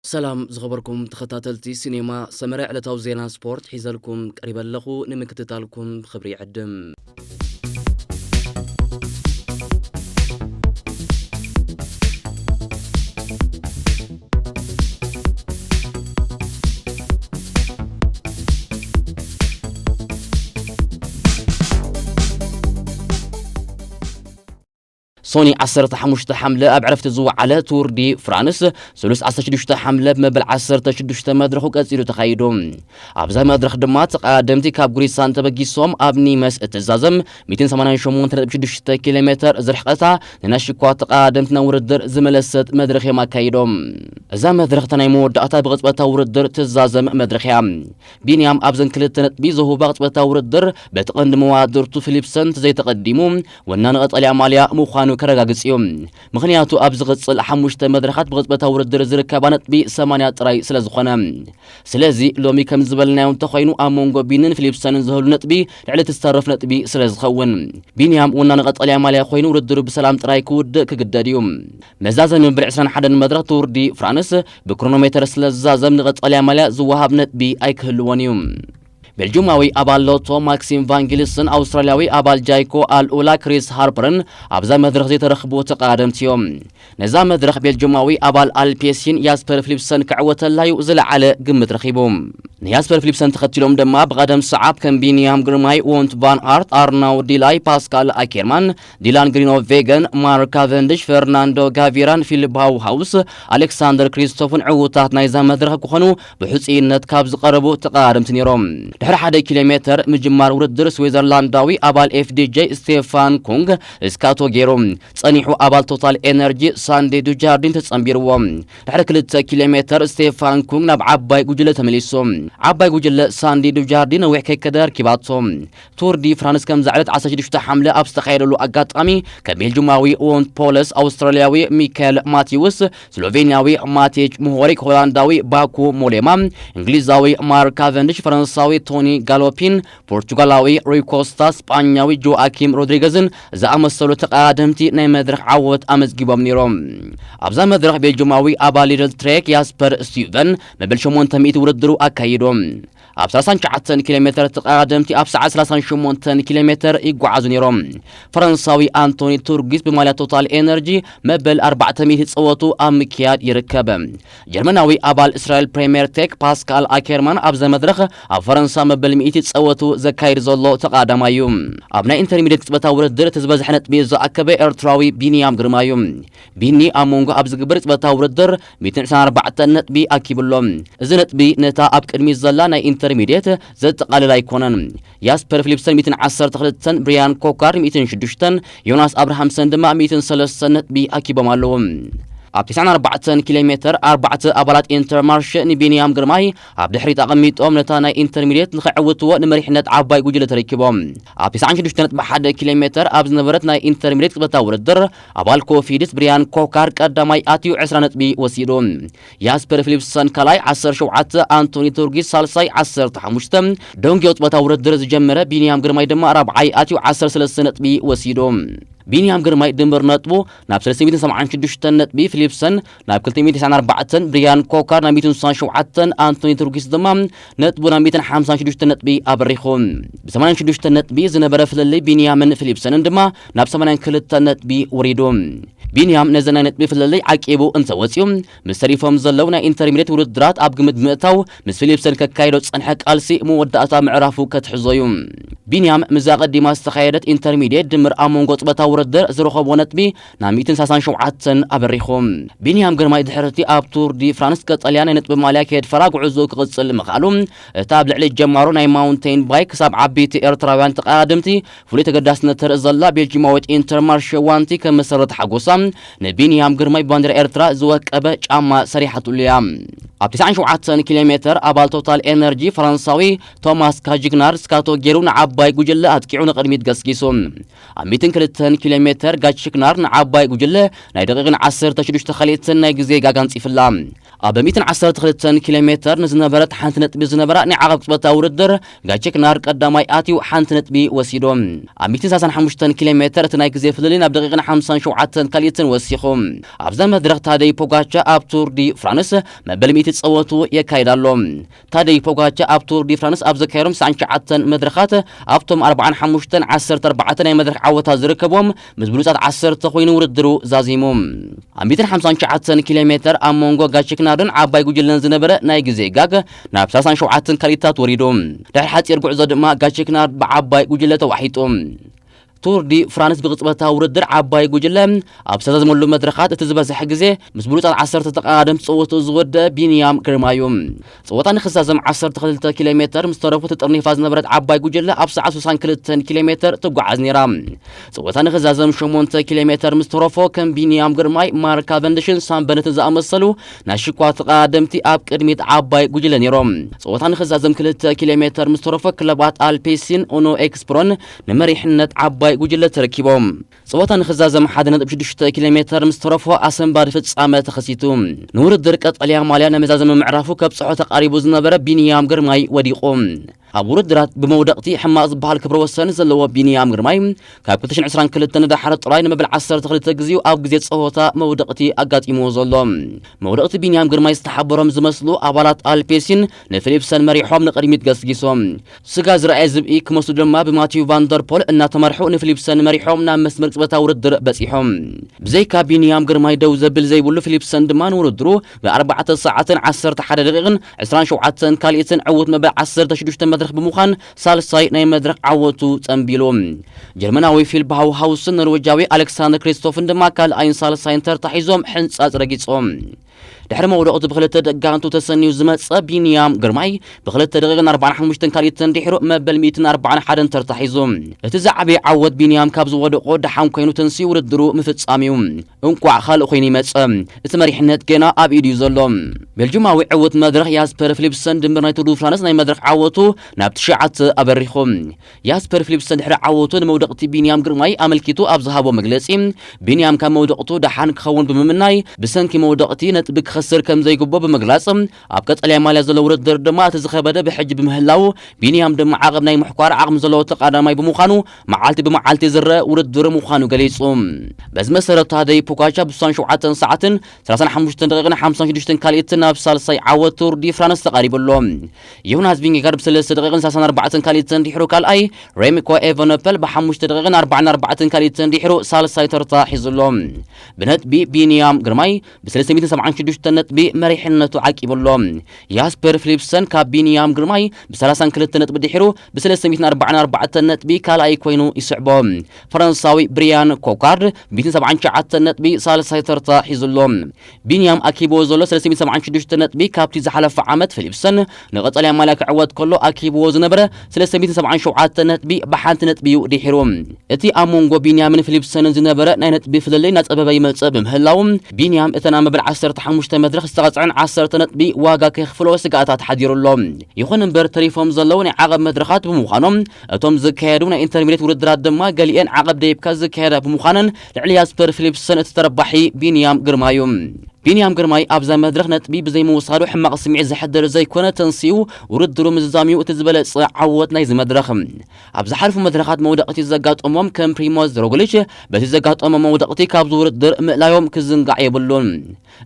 ሰላም ዝኸበርኩም ተኸታተልቲ ሲኔማ ሰመረ፣ ዕለታዊ ዜና ስፖርት ሒዘልኩም ቀሪበ ኣለኹ። ንምክትታልኩም ብኽብሪ ይዕድም። ሶኒ ዓሰርተ ሓሙሽተ ሓምለ ኣብ ዕረፍቲ ዝወዓለ ቱር ዲ ፍራንስ፣ ስሉስ ዓሰርተ ሽዱሽተ ሓምለ ብመበል ዓሰርተ ሽዱሽተ መድረኹ ቀጺሉ ተኻይዱ። ኣብዛ መድረኽ ድማ ተቐዳደምቲ ካብ ጉሪሳን ተበጊሶም ኣብ ኒመስ እትዛዘም ሚእትን ሰማንያን ሸሞንተ ነጥቢ ሽዱሽተ ኪሎ ሜተር ዝርሕቐታ ንናሽኳ ተቐዳደምቲ ናብ ውድድር ዝመለሰት መድረኽ እዮም ኣካይዶም። እዛ መድረኽ እታ ናይ መወዳእታ ብቕጽበታዊ ውድድር ትዛዘም መድረኽ እያ። ቢንያም ኣብዘን ክልተ ነጥቢ ዘሁባ ቅጽበታዊ ውድድር በቲ ቀንዲ መዋድርቱ ፊሊፕሰን እንተዘይተቐዲሙ ወናኒ ቀጠልያ ማልያ ምዃኑ ከረጋግጽ እዩ። ምኽንያቱ ኣብ ዝቕጽል ሓሙሽተ መድረኻት ብቕጽበታዊ ውድድር ዝርከባ ነጥቢ ሰማንያ ጥራይ ስለ ዝኾነ። ስለዚ ሎሚ ከም ዝበልናዮ እንተኾይኑ ኣብ መንጎ ቢንን ፊሊፕሰንን ዝህሉ ነጥቢ ልዕሊ ትዝተርፍ ነጥቢ ስለ ዝኸውን ቢንያም ወናኒ ቀጠልያ ማልያ ኮይኑ ውድድሩ ብሰላም ጥራይ ክውድእ ክግደድ እዩ። መዛዘሚ መበል ዕስራን ሓደን መድረኽ ቱር ዲ ፍራንስ ብክሮኖሜተር ስለ ዝዛዘም ንቐጠልያ ማልያ ዝወሃብ ነጥቢ ኣይክህልዎን እዩ። ቤልጂማዊ ኣባል ሎቶ ማክሲም ቫንጊልስን ኣውስትራልያዊ ኣባል ጃይኮ ኣልኡላ ክሪስ ሃርፐርን ኣብዛ መድረኽ ዘይተረኽቡ ተቐዳደምቲ እዮም። ነዛ መድረኽ ቤልጂማዊ ኣባል ኣልፔሲን ያስፐር ፊሊፕሰን ክዕወተላዩ ዝለዓለ ግምት ረኺቡ። ንያስፐር ፊሊፕሰን ተኸቲሎም ድማ ብቐደም ሰዓብ ከም ቢንያም ግርማይ፣ ዎንት ቫን ኣርት፣ ኣርናው ዲላይ፣ ፓስካል ኣኬርማን፣ ዲላን ግሪኖ ቬገን፣ ማርክ ካቨንድሽ፣ ፈርናንዶ ጋቪራን ፊሊፕ ሃውሃውስ፣ ኣሌክሳንደር ክሪስቶፍን ዕዉታት ናይዛ መድረኽ ክኾኑ ብሕጹይነት ካብ ዝቐረቡ ተቐዳደምቲ ነይሮም። ድሕሪ ሓደ ኪሎ ሜተር ምጅማር ውድድር ስዊዘርላንዳዊ ኣባል ኤፍዲጄ ስቴፋን ኩንግ ስካቶ ገይሩ ጸኒሑ ኣባል ቶታል ኤነርጂ ሳንዴ ዱጃርዲን ተጸንቢርዎ። ድሕሪ ክልተ ኪሎ ሜተር ስቴፋን ኩንግ ናብ ዓባይ ጉጅለ ተመሊሱ። ዓባይ ጉጅለ ሳንዲ ዱጃርዲ ነዊሕ ከይከደ ኣርኪባቶ። ቱር ዲ ፍራንስ ከም ዛዕለት ዓሰርተ ሽዱሽተ ሓምለ ኣብ ዝተኻየደሉ ኣጋጣሚ ከም ቤልጂማዊ ዎን ፖለስ፣ ኣውስትራልያዊ ሚካኤል ማቲውስ፣ ስሎቬንያዊ ማቴጅ ምሆሪክ፣ ሆላንዳዊ ባኩ ሞሌማ፣ እንግሊዛዊ ማርክ ካቨንድሽ፣ ፈረንሳዊ ቶኒ ጋሎፒን፣ ፖርቹጋላዊ ሩይ ኮስታ፣ ስጳኛዊ ጆኣኪም ሮድሪገዝን ዝኣመሰሉ ተቐዳደምቲ ናይ መድረኽ ዓወት ኣመዝጊቦም ነይሮም። ኣብዛ መድረኽ ቤልጂማዊ ኣባል ሊድል ትሬክ ያስፐር ስቲቨን መበል ሸሞንተ ሚእቲ ውድድሩ ኣካይዶም። ኣብ ሰላሳን ትሽዓተን ኪሎ ሜተር ተቐዳደምቲ ኣብ ሰዓት ሰላሳን ሸሞንተን ኪሎ ሜተር ይጓዓዙ ነይሮም። ፈረንሳዊ ኣንቶኒ ቱርጊስ ብማልያ ቶታል ኤነርጂ መበል ኣርባዕተ ሚእቲ ጸወቱ ኣብ ምክያድ ይርከብ። ጀርመናዊ ኣባል እስራኤል ፕሬምየር ቴክ ፓስካል ኣኬርማን ኣብዛ መድረኽ ኣብ ፈረንሳ መበል ሚእቲ ጸወቱ ዘካይድ ዘሎ ተቐዳዳማይ እዩ። ኣብ ናይ ኢንተርሚዲየት ቅጽበታዊ ውድድር እቲ ዝበዝሐ ነጥቢ ዝኣከበ ኤርትራዊ ቢንያም ግርማ እዩ። ቢኒ ኣብ መንጎ ኣብ ዝግበር ቅጽበታዊ ውድድር ሚእትን ዕስራን ኣርባዕተን ነጥቢ ኣኪቡ ኣሎ። እዚ ነጥቢ ነታ ኣብ ቅድሚት ዘላ ናይ ኢንተርሚዲየት ዘጠቓልል ኣይኮነን። ያስፐር ፊሊፕሰን ሚእትን ዓሰርተ ክልተን፣ ብሪያን ኮካር ሚእትን ሽዱሽተን፣ ዮናስ ኣብርሃምሰን ድማ ሚእትን ሰለስተን ነጥቢ ኣኪቦም ኣለዉ። ኣብ ተስዓን ኣርባዕተን ኪሎ ሜተር ኣርባዕተ ኣባላት ኢንተርማርሸ ንቢንያም ግርማይ ኣብ ድሕሪት ኣቐሚጦም ነታ ናይ ኢንተርሚዲየት ንኸዕውትዎ ንመሪሕነት ዓባይ ጉጅለ ተረኪቦም። ኣብ ተስዓን ሽዱሽተ ነጥቢ ሓደ ኪሎ ሜተር ኣብ ዝነበረት ናይ ኢንተርሚዲየት ቅጽበታዊ ውድድር ኣባል ኮፊድስ ብሪያን ኮካር ቀዳማይ ኣትዩ ዕስራ ነጥቢ ወሲዱ። ያስፐር ፊሊፕሰን ካልኣይ ዓሰርተ ሸውዓተ፣ ኣንቶኒ ቱርጊስ ሳልሳይ ዓሰርተ ሓሙሽተ፣ ደንጎዮ ቅጽበታዊ ውድድር ዝጀመረ ቢንያም ግርማይ ድማ ራብዓይ ኣትዩ ዓሰርተ ሰለስተ ነጥቢ ወሲዱ። ቢንያም ግርማይ ድምር ነጥቡ ናብ ሰለስተ ሚእትን ሰብዓን ሽዱሽተን ነጥቢ፣ ፊሊፕሰን ናብ ክልተ ሚእትን ተስዓን ኣርባዕተን፣ ብሪያን ኮካር ናብ ሚእትን ስሳን ሸውዓተን፣ ኣንቶኒ ቱርጊስ ድማ ነጥቡ ናብ ሚእትን ሓምሳን ሽዱሽተን ነጥቢ ኣበሪኹ። ብሰማንያን ሽዱሽተን ነጥቢ ዝነበረ ፍልልይ ቢንያምን ፊሊፕሰንን ድማ ናብ ሰማንያን ክልተን ነጥቢ ወሪዱ። ቢንያም ነዚ ናይ ነጥቢ ፍልልይ ዓቂቡ እንተወጺኡ፣ ምስ ተሪፎም ዘለዉ ናይ ኢንተርሚዲየት ውድድራት ኣብ ግምት ብምእታው፣ ምስ ፊሊፕሰን ከካይዶ ዝጸንሐ ቃልሲ መወዳእታ ምዕራፉ ከትሕዞ እዩ። ቢንያም ምስ ኣቐዲማ ዝተኻየደት ኢንተርሚዲየት ድምር ኣብ መንጎ ጽበታ ውድድር ዝረኸቦ ነጥቢ ናብ ሚእትን ሰላሳን ሸውዓተን ኣበሪኹ። ቢንያም ግርማይ ድሕርቲ ኣብ ቱር ዲ ፍራንስ ቀጠልያ ናይ ነጥቢ ማልያ ከየድፈራ ጉዕዞኡ ክቕጽል ምኽኣሉ፣ እታ ኣብ ልዕሊ ጀማሮ ናይ ማውንቴን ባይክ ክሳብ ዓበይቲ ኤርትራውያን ተቐዳደምቲ ፍሉይ ተገዳስነት ተርኢ ዘላ ቤልጂማዊት ኢንተርማርሸ ዋንቲ ከም መሰረት ሓጎሳ ንቢንያም ግርማይ ብባንዴራ ኤርትራ ዝወቀበ ጫማ ሰሪሓትሉ እያ። ኣብ ተስዓን ሸውዓተን ኪሎ ሜተር ኣባል ቶታል ኤነርጂ ፈረንሳዊ ቶማስ ካጅግናር ስካቶ ገይሩ ንዓባይ ጉጅለ ኣጥቂዑ ንቕድሚት ገስጊሱ። ኣብ ሚእትን ክልተን ኪሎ ሜተር ጋችክናር ንዓባይ ጉጅለ ናይ ደቂቕን ዓሰርተ ሽዱሽተ ካልኢትን ናይ ግዜ ጋጋ ኣንጺፍላ። ኣብ ሚእትን ዓሰርተ ክልተን ኪሎ ሜተር ንዝነበረት ሓንቲ ነጥቢ ዝነበራ ናይ ዓቐብ ቅጽበታዊ ውድድር፣ ጋቼክናር ቀዳማይ ኣትዩ ሓንቲ ነጥቢ ወሲዱ። ኣብ ሚእትን ሰላሳን ሓሙሽተን ኪሎ ሜተር እቲ ናይ ግዜ ፍልልይ ናብ ደቂቕን ሓምሳን ሸውዓተን ካልኢትን ወሲኹ። ኣብዛ መድረኽ ታደይ ፖጋቻ ኣብ ቱር ዲ ፍራንስ መበል ሚእቲ ጸወቱ የካይድ ኣሎ። ታደይ ፖጋቻ ኣብ ቱር ዲ ፍራንስ ኣብ ዘካየዶም ትስዓን ትሽዓተን መድረኻት፣ ኣብቶም ኣርባዓን ሓሙሽተን ዓሰርተ ኣርባዕተ ናይ መድረኽ ዓወታት ዝርከብዎም፣ ምስ ብሉጻት ዓሰርተ ኮይኑ ውድድሩ ዛዚሙ። ኣብ ሚእትን ሓምሳን ትሽዓተን ኪሎ ሜተር ኣብ መንጎ ጋቼክናርን ዓባይ ጉጅለን ዝነበረ ናይ ግዜ ጋግ ናብ ሰላሳን ሸውዓተን ካልኢታት ወሪዱ። ድሕሪ ሓጺር ጉዕዞ ድማ ጋቼክናር ብዓባይ ጉጅለ ተዋሒጡ። ቱር ዲ ፍራንስ ብቕጽበታዊ ውድድር ዓባይ ጉጅለ ኣብ ዝተዛዘመሉ መድረኻት እቲ ዝበዝሐ ግዜ ምስ ብሉጻት ዓሰርተ ተቐዳደምቲ ጸወትኡ ዝወደአ ቢንያም ግርማይ እዩ። ጸወታ ንኽዛዘም ዓሰርተ ክልተ ኪሎ ሜተር ምስ ተረፉ ተጠርኒፋ ዝነበረት ዓባይ ጉጅለ ኣብ ሰዓት ስሳን ክልተን ኪሎ ሜተር ትጓዓዝ ነይራ። ጸወታ ንኽዛዘም ሸሞንተ ኪሎ ሜተር ምስ ተረፎ ከም ቢንያም ግርማይ፣ ማርክ ካቨንድሽን ሳም በነትን ዝኣመሰሉ ናይ ሽኳ ተቐዳደምቲ ኣብ ቅድሚት ዓባይ ጉጅለ ነይሮም። ጸወታ ንኽዛዘም ክልተ ኪሎ ሜተር ምስ ተረፎ ክለባት ኣልፔሲን ኡኖ ኤክስፕሮን ንመሪሕነት ዓባይ ጉጅለ ተረኪቦም። ጸወታ ንኽዛዘም ሓደ ነጥቢ ሽዱሽተ ኪሎ ሜተር ምስ ተረፎ ኣሰንባዲ ፍጻመ ተኸሲቱ። ንውድድር ቀጠልያ ማልያ ናይ መዛዘሚ ምዕራፉ ከብጽሖ ተቓሪቡ ዝነበረ ቢንያም ግርማይ ወዲቑ። ኣብ ውድድራት ብመውደቕቲ ሕማቕ ዝበሃል ክብረ ወሰን ዘለዎ ቢንያም ግርማይ ካብ ክልተ ሽሕን ዕስራን ክልተን ንደሓር ጥራይ ንመበል ዓሰርተ ክልተ ግዜኡ ኣብ ግዜ ጸወታ መውደቕቲ ኣጋጢምዎ ዘሎ። መውደቕቲ ቢንያም ግርማይ ዝተሓበሮም ዝመስሉ ኣባላት ኣልፔሲን ንፊሊፕሰን መሪሖም ንቕድሚት ገስጊሶም። ስጋ ዝረኣየ ዝብኢ ክመስሉ ድማ ብማቲዩ ቫንደርፖል እናተመርሑ ንፊሊፕሰን መሪሖም ናብ መስመር ቅጽበታዊ ውድድር በጺሖም። ብዘይካ ቢንያም ግርማይ ደው ዘብል ዘይብሉ ፊሊፕሰን ድማ ንውድድሩ ብኣርባዕተ ሰዓትን ዓሰርተ ሓደ ደቂቕን ዕስራን ሸውዓተን ካልኢትን ዕዉት መበል ዓሰርተ ሽዱሽተ መድረኽ ብምዃን ሳልሳይ ናይ መድረኽ ዓወቱ ጸንቢሉ። ጀርመናዊ ፊል ባውሃውስን ኖርዌጃዊ ኣሌክሳንደር ክሪስቶፍን ድማ ካልኣይን ሳልሳይን ተርታ ሒዞም ሕንጻጽ ረጊጾም። ድሕሪ መውደቕቱ ብክልተ ደጋንቱ ተሰንዩ ዝመጸ ቢንያም ግርማይ ብክልተ ደቂቕን ኣርባዓን ሓሙሽተን ካልኢትን ድሒሩ መበል ሚእትን ኣርባዓን ሓደን ተርታ ሒዙ። እቲ ዝዓበየ ዓወት ቢንያም ካብ ዝወደቆ ደሓን ኮይኑ ተንስዩ ውድድሩ ምፍጻም እዩ። እንቋዕ ካልእ ኮይኑ ይመጸ። እቲ መሪሕነት ገና ኣብ ኢዱ እዩ ዘሎ። ቤልጁማዊ ዕዉት መድረኽ ያስፐር ፊሊፕሰን ድምር ናይ ቱር ዱ ፍራንስ ናይ መድረኽ ዓወቱ ናብ ትሽዓተ ኣበሪኹ። ያስፐር ፊሊፕሰን ድሕሪ ዓወቱ ንመውደቕቲ ቢንያም ግርማይ ኣመልኪቱ ኣብ ዝሃቦ መግለጺ፣ ቢንያም ካብ መውደቕቱ ደሓን ክኸውን ብምምናይ፣ ብሰንኪ መውደቕቲ ነጥቢ ክኸስር ከም ዘይግቦ ብምግላጽ፣ ኣብ ቀጠልያ ማልያ ዘሎ ውድድር ድማ እቲ ዝኸበደ ብሕጂ ብምህላው፣ ቢንያም ድማ ዓቐብ ናይ ምሕኳር ዓቕሚ ዘለዎ ተቓዳማይ ብምዃኑ፣ መዓልቲ ብመዓልቲ ዝረአ ውድድር ምዃኑ ገሊጹ። በዚ መሰረት ታደይ ፖጋቻ ብ ሸውዓተን ሰዓትን ሰላሳን ሓሙሽተን ደቂቕን ሓምሳን ሽዱሽተን ካልኢትን ናብ ሳልሳይ ዓወት ቱር ዲ ፍራንስ ተቓሪቡ ኣሎ። ዮናስ ቪንጌጋርድ ብ ሰለስተ ደቂቕን ሰላሳን ኣርባዕተን ካልኢትን ድሕሩ ካልኣይ፣ ሬሚኮ ኤቨነፐል ብ ሓሙሽተ ደቂቕን ኣርባዓን ኣርባዕተን ካልኢትን ድሕሩ ሳልሳይ ተርታ ሒዙ ኣሎ። ብነጥቢ ቢንያም ግርማይ ብ ሰለስተ ሚእትን ሰብዓን ሽዱሽተ ነጥቢ መሪሕነቱ ዓቂቡ ኣሎ። ያስፐር ፊሊፕሰን ካብ ቢንያም ግርማይ ብ ሰላሳን ክልተ ነጥቢ ድሒሩ ብ ሰለስተ ሚእትን ኣርባዓን ኣርባዕተን ነጥቢ ካልኣይ ኮይኑ ይስዕቦ። ፈረንሳዊ ብሪያን ኮካርድ ብ ሚእትን ሰብዓን ትሽዓተን ነጥቢ ሳልሳይ ተርታ ሒዙ ኣሎ። ቢንያም ኣኪብዎ ዘሎ ሰለስተ ሚእትን ሰብዓን ሽዱሽተ ነጥቢ ካብቲ ዝሓለፈ ዓመት ፊሊፕሰን ንቐጠልያ ማልያ ክዕወት ከሎ ኣኪብዎ ዝነበረ ሰለስተ ሚእትን ሰብዓን ሸውዓተ ነጥቢ ብሓንቲ ነጥቢ እዩ ድሒሩ። እቲ ኣብ መንጎ ቢንያምን ፊሊፕሰንን ዝነበረ ናይ ነጥቢ ፍልልይ እናጸበበ ይመጽእ ብምህላው፣ ቢንያም እተን ኣብ መበል ዓሰርተ ሓሙሽተ መድረኽ ዝተቐጽዐን ዓሰርተ ነጥቢ ዋጋ ከኽፍሎ ስግኣታት ሓዲሩ ኣሎ። ይኹን እምበር፣ ተሪፎም ዘለዉ ናይ ዓቐብ መድረኻት ብምዃኖም፣ እቶም ዝካየዱ ናይ ኢንተርሚድየት ውድድራት ድማ ገሊኤን ዓቐብ ደይብካ ዝካየዳ ብምዃነን፣ ልዕሊ ያስፐር ፊሊፕሰን እቲ ተረባሒ ቢንያም ግርማ እዩ። ቢንያም ግርማይ ኣብዛ መድረኽ ነጥቢ ብዘይምውሳዱ ሕማቕ ስምዒት ዘሕድር ዘይኮነ፣ ተንሲኡ ውድድሩ ምዝዛም እዩ እቲ ዝበለጸ ዓወት ናይዚ መድረኽ። ኣብ ዝሓለፉ መድረኻት መውደቕቲ ዘጋጠሞም ከም ፕሪሞዝ ሮግሊች፣ በቲ ዘጋጠሞም መውደቕቲ ካብዚ ውድድር ምእላዮም ክዝንጋዕ የብሉን።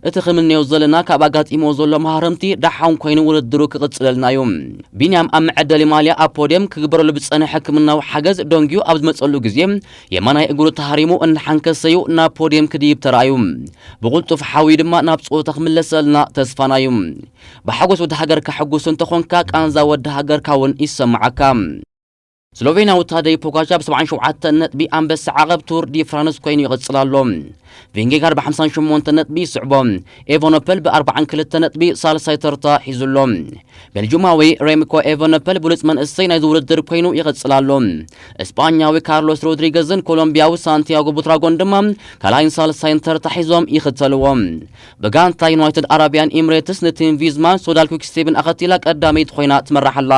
እቲ ክንምነዮ ዘለና ካብ ኣጋጢሞ ዘሎ መሃረምቲ ደሓን ኮይኑ ውድድሩ ክቕጽለልና እዩ። ቢንያም ኣብ መዐደሊ ማልያ ኣብ ፖድየም ክግበረሉ ብጸንሐ ሕክምናዊ ሓገዝ ደንጊዩ ኣብ ዝመጸሉ ግዜ፣ የማናይ እግሩ ተሃሪሙ እናሓንከሰ እዩ ናብ ፖድየም ክድይብ ተራእዩ። ብቕልጡፍ ሓውዩ ድማ ናብ ጸወታ ክምለሰልና ተስፋና እዩ። ብሓጎስ ወዲ ሃገርካ ሕጉስ እንተኾንካ፣ ቃንዛ ወዲ ሃገርካ እውን ይሰማዓካ። ስሎቬንያዊ ታደይ ፖጋቻ ብ ሰብዓን ሸውዓተን ነጥቢ ኣንበሳ ዓቐብ ቱር ዲ ፍራንስ ኮይኑ ይቕጽል ኣሎ። ቪንጌጋር ብ ሓምሳን ሸሞንተን ነጥቢ ይስዕቦ። ኤቨኖፐል ብ ኣርባዓን ክልተ ነጥቢ ሳልሳይ ተርታ ሒዙ ኣሎ። ቤልጁማዊ ሬምኮ ኤቨኖፐል ብሉጽ መንእሰይ ናይዚ ውድድር ኮይኑ ይቕጽል ኣሎ። እስጳኛዊ ካርሎስ ሮድሪገዝን ኮሎምቢያዊ ሳንቲያጎ ቡትራጎን ድማ ካልኣይን ሳልሳይን ተርታ ሒዞም ይኽተልዎ። ብጋንታ ዩናይትድ ኣረብያን ኤምሬትስ ንቲም ቪዝማን ሶዳል ኩክስቴብን ኣኸቲላ ቀዳመይቲ ኮይና ትመራሕ ኣላ።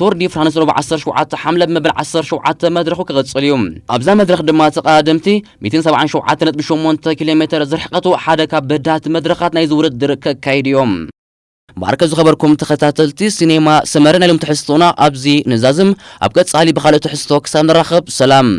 ቶር ዲ ፍራንስ ረቡዕ ዓሰርተ ሸውዓተ ሓምለ ብመበል ዓሰርተ ሸውዓተ መድረኹ ክቕጽል እዩ። ኣብዛ መድረኽ ድማ ተቐዳደምቲ ሚእትን ሰብዓን ሸውዓተ ነጥቢ ሸሞንተ ኪሎ ሜተር ዝርሕቀቱ ሓደ ካብ በዳህቲ መድረኻት ናይዚ ውድድር ከካይዱ እዮም። ማርከ ዝኸበርኩም ተኸታተልቲ ሲኔማ ሰመረ ናይ ሎም ትሕዝቶና ኣብዚ ንዛዝም፣ ኣብ ቀጻሊ ብኻልእ ትሕዝቶ ክሳብ ንራኸብ ሰላም።